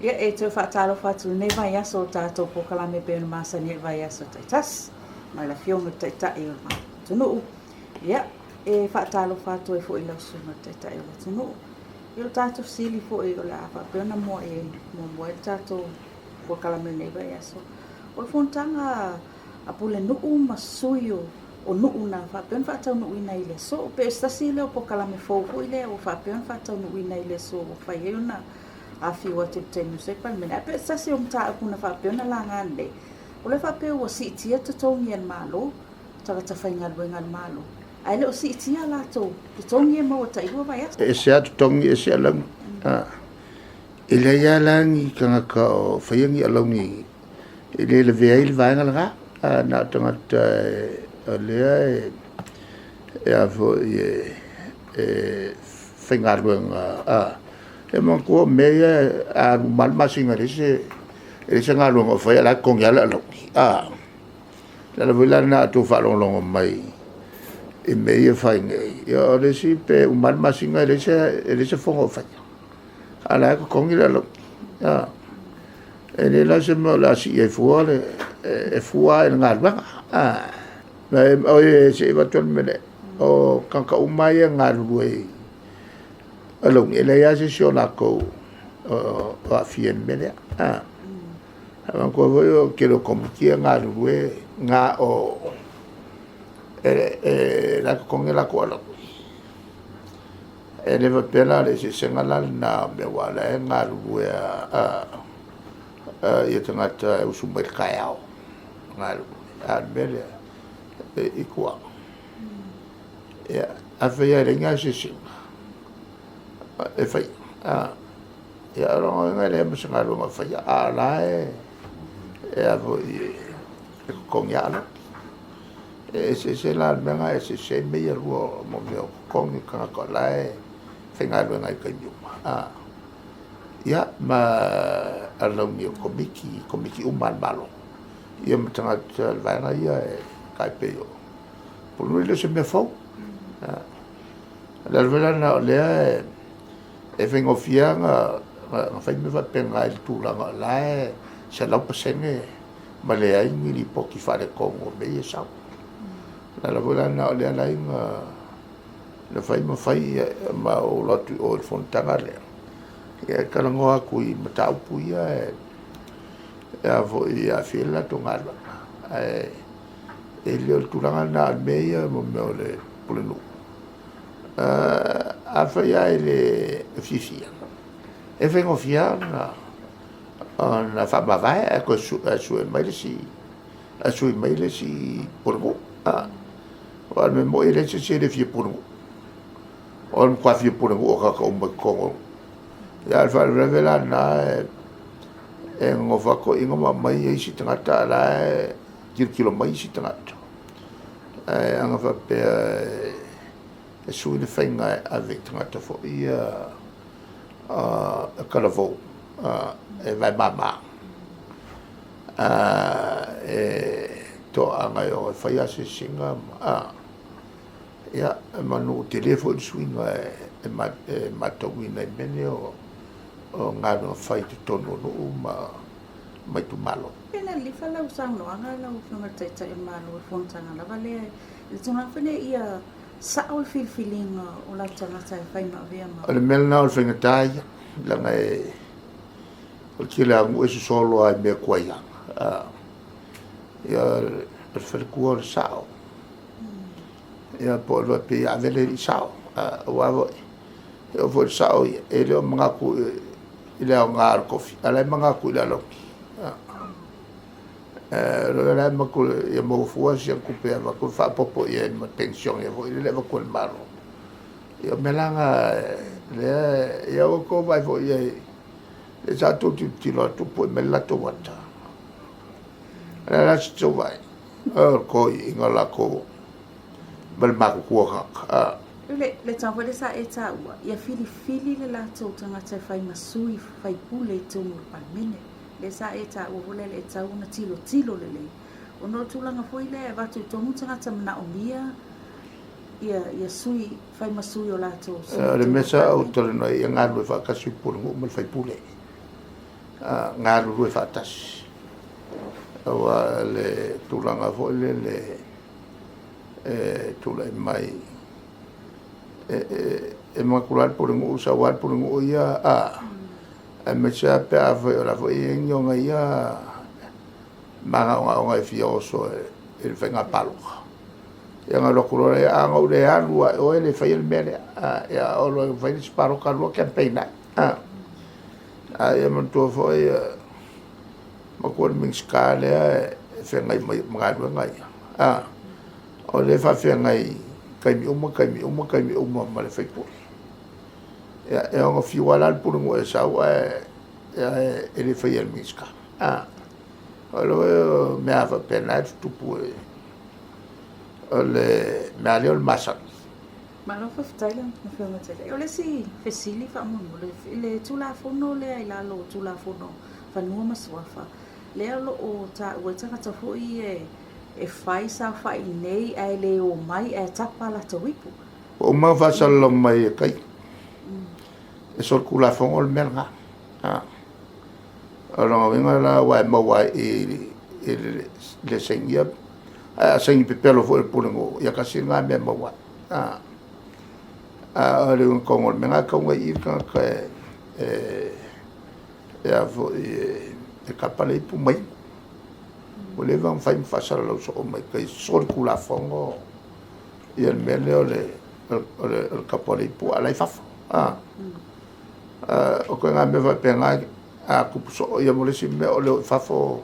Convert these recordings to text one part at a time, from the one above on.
Ia, e toe faatalofa atu i lenei vaiaso o tatou polokalame e pei ona masani ai i vaiaso taitasi mai le Afioga i le Taitai o le atunuu. Ia, e faatalofa atu ai foi i lau Susuga i le Taitai o le atunuu. Ia, o le tatou fesili foi o le a faapea ona muai ai muamua ai le tatou polokalame i lenei vaiaso, o le fonotaga a Pulenuu ma sui o nuu na faapea ona faataunuuina i le aso. Pe o se tasi lea o polokalame fou foi lea ua faapea ona faataunuuina i le aso ua mafai ai ona afifio atu i le taimi o se Palemene. Ae pe o se tasi o mataupu na faapea ona laga nei, o lea faapea ua siitia totogi a le Malo, tagata faigaluega a le Malo, ae le o siitia latou totogi e maua tailua vaiaso. E ese lava totogi, ese alauni. E leai lava la ni tagata o faia ni alauni e le lavea ai le vaega lena. Na o tagata o lea e a foi e faigaluega. E manatua o mea ia, a alu uma lava le masina e leai se galuega o faia, a o la e totogi lava le alauni. O le ala foi la lena a outou faalogologo mai i mea ia e fai nei, ia o le isi pe uma lava le masina e leai se fono o faia, a o la e totogi le alauni. E leai la se mea o le a sii ai fua, e fua lava i le galuega. Oi se i avatu le mea lea, o tagata uma lava ia e galulue i alauni, e leai lava se isi o latou o aafia i le mea lea. Ae manatua foi o le tele o Komiti ia e galulue na o la e totogi a latou alauni. E le faapea la o le eseesega la lena o mea aua o la e galulue lava tagata e usu mai i le taeao e galulue. A o le mea lea i tua, ia, afai lava e leai ni asiasiga e faia, ia o lona uiga e leai ma se galuega o faia, a o la e totogi lava alauni. E eseese la, o le mea lena e eseese ai mea ia e lua, o mea o totogi o tagata o la e faigaluega i taimi uma, ia ma alauni o Komiti, Komiti uma a le Malo, ia ma tagata o le vaega ia e tai pei o Pulenuu. E le o se mea fou. O le ala foi la lena o lea e faigofie lava ona fai mea faapena i le tulaga o la e 100% ma leai ni lipoti faaletonu o mea ia e sau. O le ala foi la lena o lea e ala ai ona fai ma fai ma ou alu atu i o i le fonotaga lea, e talanoa atu i mataupu ia e aafia ai le latou galuega. Ae e le o le tulaga lena, o le mea ia mo mea o le pulenuu, afai lava e le fiafia, e faigofie lava ona faamavae ae toe sue mai le isi, ae sui mai le isi pulenuu. Aua o le mea moni e leai se isi e le fia pulenuu. O le matua fia pulenuu o tagata uma i totonu o... A o le faalavelave la lena, e nonofo lava toeaiina ma aumai isi tagata a o la e tilotilo mai isi tagata. Ae ana faapea e sui le faiga e ave i tagata foi ia e talavou, e vae mama, e toaaga e o e fai asiasiga ma, ia, meamanu tele foi le suiga e matauina i mea nei o galuega fai i totonu o nuu ma itumalo. Pe na lilifa lau saunoaga lau Afioga i le Taitai o le Malo i le fonotaga lava lea i le tulaga foi lea ia sao le filifiliga o latou tagata e fai ma avea ma. O le mea lena o le faigata ia, leaga o le tele lava o nuu e sosolo lava i mea tuai lava. Ia, o le faletua o le sao, ia po o le faapea ia ave le alii sao. Aua foi, e oo foi i le sao ia, e le o manatu i le aoga o le tofi, a o la e manatu i le alauni. O la e manatu ia maua fua si ana tupe e avatu e faaopoopo i ai ma le penisione foi lele e avatu e le Malo. Ia o mea la na, lea, ia ua outou vaai foi i ai, lea sa outou tilotilo atu pue mai le latou ata. O le a la se tou vaai? O le toeaiina latou ma le matutua o tagata. Le tau foi lea sa e taua, ia filifili le latou tagata e fai ma sui faipule i totonu o le Palemene. Lea sa e taua foi lea e tatau ona tilotilo lelei, ona o le tulaga foi lea e avatu i totonu tagata manaomia ia sui, fai ma sui o latou sui. O le mea sa ou talanoa ai, ia galulue faatasi le pulenuu ma le faipule. galulue faatasi. Aua le tulaga foi lele e tulai mai e manatu loa le pulenuu, sau lava le pulenuu ia, aemaise lava pe afai o la foi e i ai ni ona ia manaonaoga e fia oso i le faiga palota. Ia ona alu atu loa lea, a na ou le alu lava i o, e le faia le mea lea. Ia oo loa ina fai le isi palota alu loa campaign ai. A ia manatua foi, manatua le Minisita lea e feagai ma galuega ia, o lea e faafeagai taimi uma, taimi uma, taimi uma ma le sui usufono. Ia, e ono fiu lava la le pulenuu e sau ae e le faia e le Minisita. O le mea faapena e tutupu, o le mea lea o le masani. Malo faafetai lau Afioga i le Taitai. O le isi fesili faamolemole, i le Tulafono lea i lalo o Tulafono o Fanua ma Suafa, lea o lo o taua ai tagata foi ia e fai saofai i inei ae le omai ae tapa latou ipu. Ua uma ona faasalalau mai e tai, e solitulafono le mea lena. O lona uiga la aua e maua ai i le sainia, ae a saini pepelo foi e le pulenuu, ia tasi lena mea e maua ai. A o le uiga tonu o le mea lena, e tatau ona i i le tagata e tapa le ipu ma inu. Ua leva ona fai ma faasalalau soo mai tai, e solitulafono le mea lea o le tapa o le ipu a o la e i fafo. O ituaiga mea faapena a tupu soo, ia ma le isi mea o le o i fafo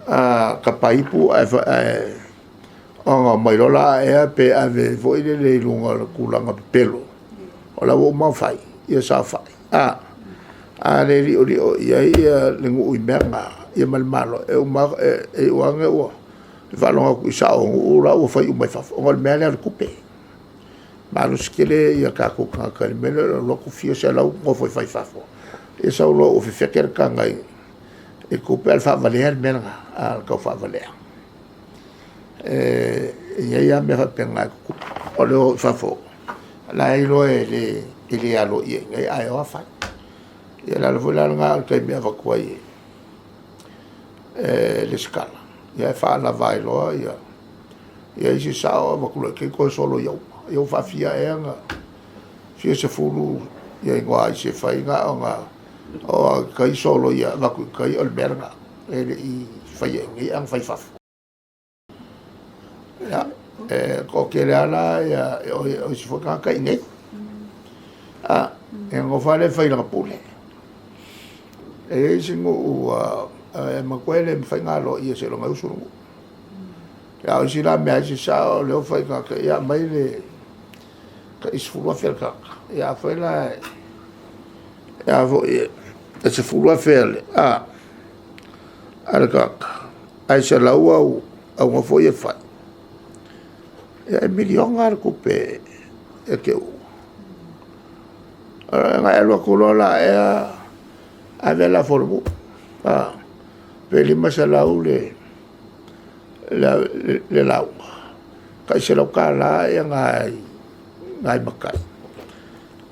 tapa ipu ae ona omai loa la ea pe ave foi lele i luga o le tulaga pepelo, o la ua uma ona fai, ia saofai. A le liolio i ai le nuu i mea na, ia ma le Malo, e iu ane ua faalogo atu i sao o nuu la ua fai uma i fafo, ona o le mea lea o le tupe. Malosi tele ia tatou tagata i le mea lea o le alu atu fia selau nofo e fai i fafo, ia sau loa ua fefete le taga i tupe, ae o le faavalea le mea lena, o le tau faavalea. E i ai lava mea faapena e tutupu. O le o i fafo, o la e iloa e le aloaia i inei, ae o lava fai. Ia o le ala foi la lena o le taimi e avatu ai e resitala, ia e faalava ai loa isi sao, avatu loa i tai toe soloia uma. Ia ua faafia ea ona fia sefulu igoa a isi e fai, na ona oo lava i tai soloia, avatu i tai, o le mea lena. E le i faia i inei ae na fai i fafo. Ia, e toatele lava la o isi foi tagata e i inei. Ia ona nofo lava lea fai i lana pule. E i ai isi nuu, e manatua e le mafai ona aloaia seiloga e usu le nuu. A o isi la mea e sao o lea ua fai i tagata, ia aumai le tai $10,000 a le tagata. Ia afai la e $10,000 a le tagata, ae 100 au nofo ia e fai, ia e $1miliona le tupe e te uua. Ona e alu atu loa la ea ave lafo i le nuu, pe $500 le lauga, tai $100 nai matai,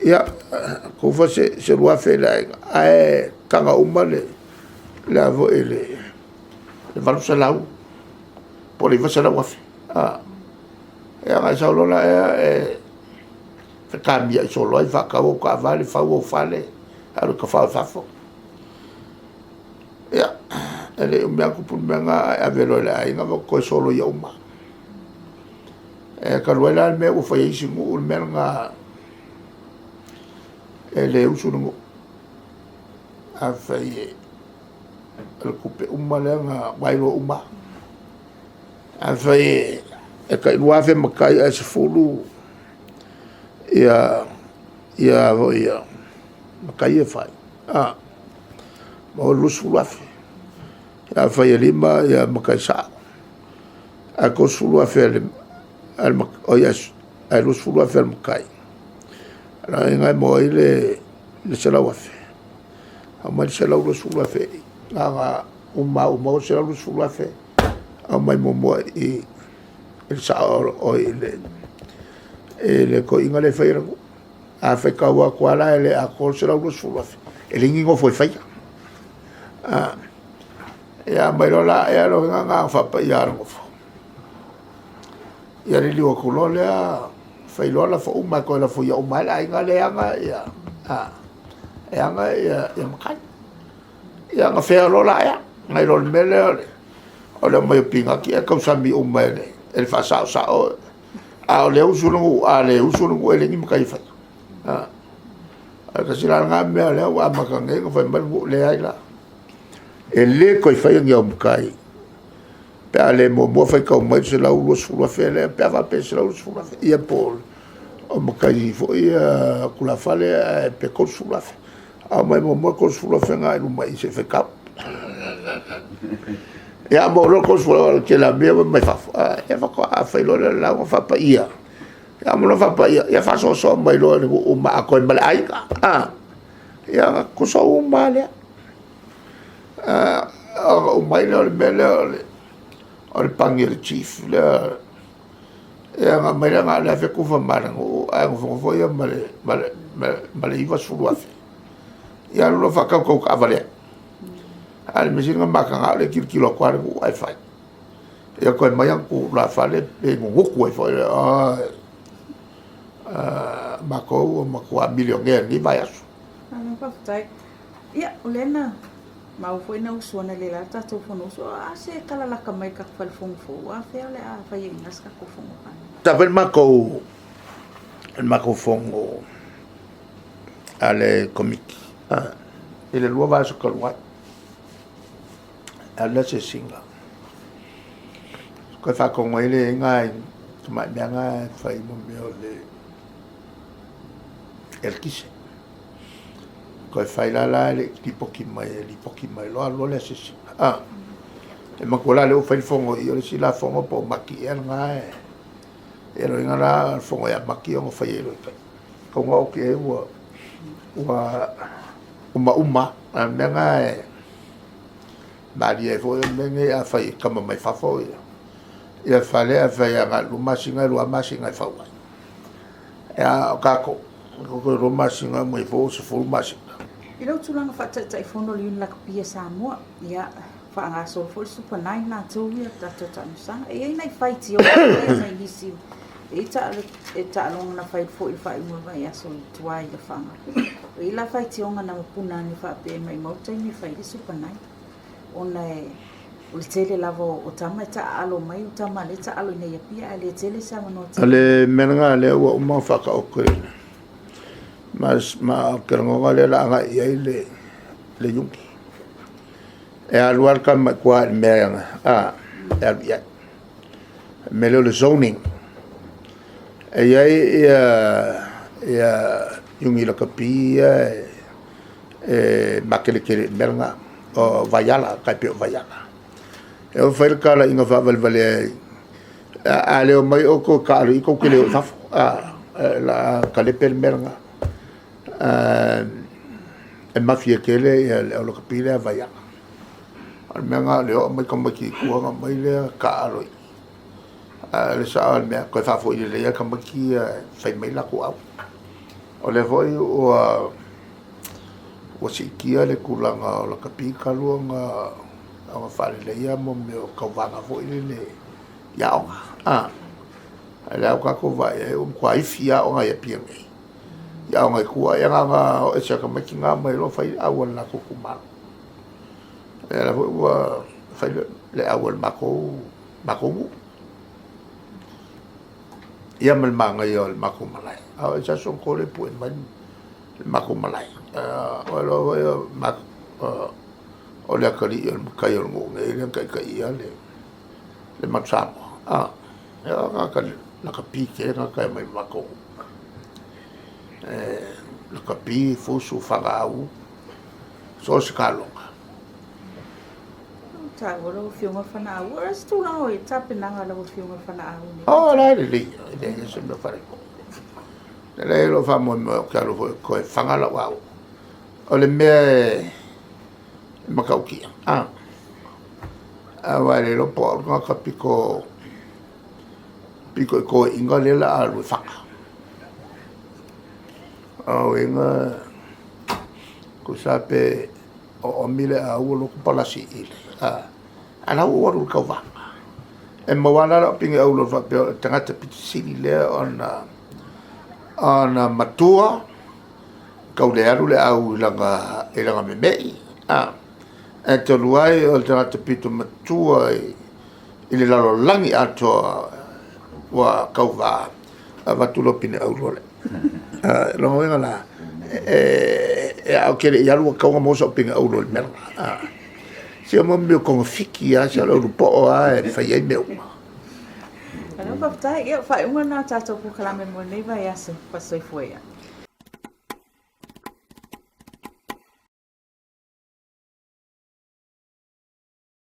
ia tufa se $2,000 i le aiga, ae taga uma le $800 po o le $900,000. Ia ona e sau loa lea e fetamiai solo ai, faatau au taavale, fau ou fale, alu e tafao i fafo. Ia, e le i umi lava tupu le mea lena, ae ave loa i le aiga toe soloia uma. E talu ai la le mea ua fai e isi nuu le mea lena, e le usu le nuu. Afai o le tupe uma lea na iloa uma lava. Afai e tai $2,000 matai ae 10 matai ia e fai, maua le $20,000. Afai e 5 matai sao ae $30,000 ae $20,000 a le matai, o lona uiga e maua ai le $100,000. Aumai le $120,000 na ona uma lava ua maua le $120,000, aumai muamua i i i le sao oi le toeaina lea e faia le nuu. A faitau atu lava la e le atoa le $120,000, e leai ni nofo e faia. Ia mai loa la ea lo nga nga faapaia a le nofo. Ia liliu atu loa lea, fai loa lafo uma e toe lafoia uma ai le aiga lea e ana ia, e ana ia matai. Ia ona fea loa la ea, nai lo le mea lea o le aumai o pinati ae tausami uma e le faasaosao. A o le usu i le nuu, a le usu le nuu e leai ni matai e faia. Ae tasi la lena mea o lea ua amata nei ona fai mai le nuu, leai la, e le toe faia ni au matai pe a le muamua faitau mai le $120,000 lea pe a faapea e $120,000 ia po o matai foi ia tulafale ae pe $30,000. Aumai muamua le $30,000 lena i luma i i se i faitau. Ia a maua loa le $30,000 o le tele lava o mea e mai fafo, ia faatoa fai loa lea o le lauga faapaia. Ia uma loa ona faapaia, ia faasoasoa mai loa i le nuu uma atoa ai ma le aiga. Ia ona toso uma lava lea. Ona uma ai lea o le mea lea o le pani a le chief lea, ia ona aumai lea na o le $1,000 tufa ma le nuu ae nofonofo ia ma le $90,000. Ia alu loa faatau tou taavale ai. A o le mea sili ona mataga o lea e tilotilo atu lava le nuu ae fai. Ia toe aumai ana tulafale pe nunutu ai foi, oi matou ua matua milionea i lenei vaiaso. Malo faafetai. Ia, o lea na maua foi na usu analeila i le tatou Fonousu. O a se tala lata mai i le tatou Fale Fono fou? A fea o le a fai ai i ina se tatou Fono? Sa fai le matou fono a le Komiti i le 2 vaiaso talu ai. E alu le asiasiga, toe faatonu ai lea i ai nai tamai mea na e fai mo mea o le eletise. Toe fai la la e le i lipoti mai, e lipoti mai loa alu loa le asiasiga. E manatua la o lea ua fai le fono i i, o le isi la fono po o Mati ea lena e... Ia lona uiga la o le fono ia Mati ona fai ai loa i tai. Tau ina oti i ai ua uma uma lava. A o le mea lena e malie ai foi le mea lenei, a fai e tama mai fafo ia fale, ae fai lava na o le 2 masina e 2 lava masina e fau ai. A o tatou, toe 2 masina uma ifo ua 10 masina. I lou tulaga faa-Taitaifono o le Iuni Lakapi a Samoa, ia, faagasolo foi le Super Nine latou ia, le tatou taamilosaga. E i ai nai faitioga foi a nai nisi e i ai e taaloga na fai foi i le faaiuga o le vaiaso i tua i Lefaga. E i ai la faitioga na mapuna ane faapea e maumau taimi e fai ai le Super Nine ona o le tele lava o tama e taaalo mai, o tama lea e taaalo i inei i Apia ae le tele se avanoa tele. O le mea lena lea ua uma ona faataoto i le ma ou te lagona lea o le a agai i ai le Iuni. E alu lava le tama i tua i le mea e alu i ai. O le mea lea o le zoning. E i ai ia iuni lakapi ia e mateletele i le mea lena, o Vaiala, tai pei o Vaiala. E oo e fai le talaiga faavalevalea a le omai outou e taaalo i i, tou te le o i fafo. O le a talepe le mea lena. E mafia tele le au lakapi lea a Vaiala. O le mea lena o le o aumai tamaiti i tua ona omai lea taaalo i i. A o le sao lava o le mea, toe faafoi lelei lava tamaiti ia e fai mai latou au. O lea foi ua siitia le tulaga o lakapi talu ona faaleleia mea o tauvaga foi lele i aoga. A o lea ua tatou vaai i ai ua matua ifi lava aoga i Apia nei i aoga i tua. Ia na ona o ese lava o tamaiti na omai loa fai au a le latou itumalo. Ia lea foi ua fai le au a le matou nuu. Ia ma le manaia o le matou malae. A o se aso ona to lea pue mai le matou malae. Ua iloa foi o le atalii o le matai o le nuu nei lea na taitaia le Manu Samoa. Ia o tagata lakapi tele tagata e omai i le matou nuu. E lakapi, fusu, fana-auu, so o se taaloga. Taua lau Afioga i le Fana-auu. O se tulaga o i ai le tapenaga a lau Afioga i le Fana-auu nei? O la e lelei, e leai se mea o faaletonu. E leai lou faamoemoe ou te alu foi e toe faga lau auu. O le mea e matautia, aua e le iloa po o au le tagata pito i toeaiina lea o le a alu e faga. O lona uiga, tusa pe oomi le au o loku palasi ili. A la ua alu i le tauvaga. E maua la lau pine auro faapea o le tagata pito sili lea ona ona matua tau le alu le au i lana i lana memei a e talu ai o le tagata pito matua i, i le lalolagi atoa ua tauva avatu lau pine auro lea. Lona uiga la, e a ou te le i alu ua tatau ona maua sau pine auro i le mea lena. Se o mea o togafiti lava, se o le ulupoo lava e fai ai mea uma. Malo faafetai. Ia, o faaiuga lena o tatou polokalame mo lenei vaiaso. Faasoifua ia.